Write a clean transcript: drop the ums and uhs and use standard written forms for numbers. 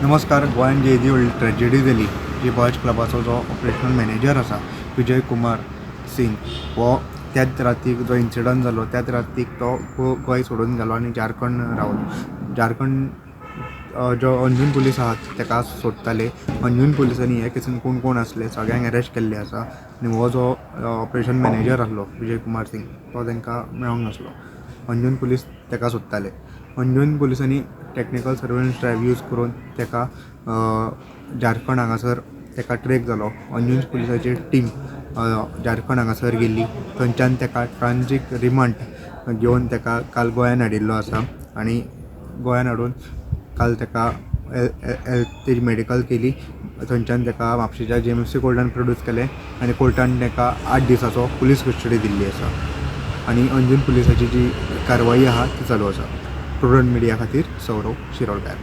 नमस्कार. गोंयान जी येदी व्हडली ट्रेजिडी जाली, जी बॉयज क्लबाचो जो ऑपरेशनल मॅनेजर आसा विजय कुमार सिंग, हो त्याच रातीक जो इन्सिडंट जालो त्याच रातीक तो गोंय सोडून गेलो आनी झारखंड रावलो. झारखंड जो अंजून पुलीस आहात ताका सोदताले. अंजून पुलिसांनी हे केसीन कोण कोण आसले सगळ्यांक अरेस्ट केल्ले आसा आनी हो जो ऑपरेशन मॅनेजर आसलो विजय कुमार सिंग तो तांकां मेळोंक नासलो. अंजून पुलीस ताका सोदताले. अंजून पुलिसांनी टॅक्निकल सर्वेलन्स ड्रायव्ह यूज करून ताका झारखंड हांगासर ताका ट्रॅक जालो. अंजून पुलिसाची टीम झारखंड हांगासर गेल्ली. थंयच्यान ताका ट्रान्जीट रिमांड घेवन ताका काल गोंयान हाडिल्लो आसा आनी गोंयान हाडून काल ताका तेजी मेडिकल केली. थंयच्यान ताका म्हापशेच्या जीएमएफसी कोर्टान प्रोड्यूस केलें आनी कोर्टान ताका 8 दिसाचो पुलीस कस्टडी दिल्ली आसा आनी अंजून पुलिसाची जी कारवाई आहा ती चालू आसा. प्रुडंट मिडिया खातीर सौरव शिरोडकार.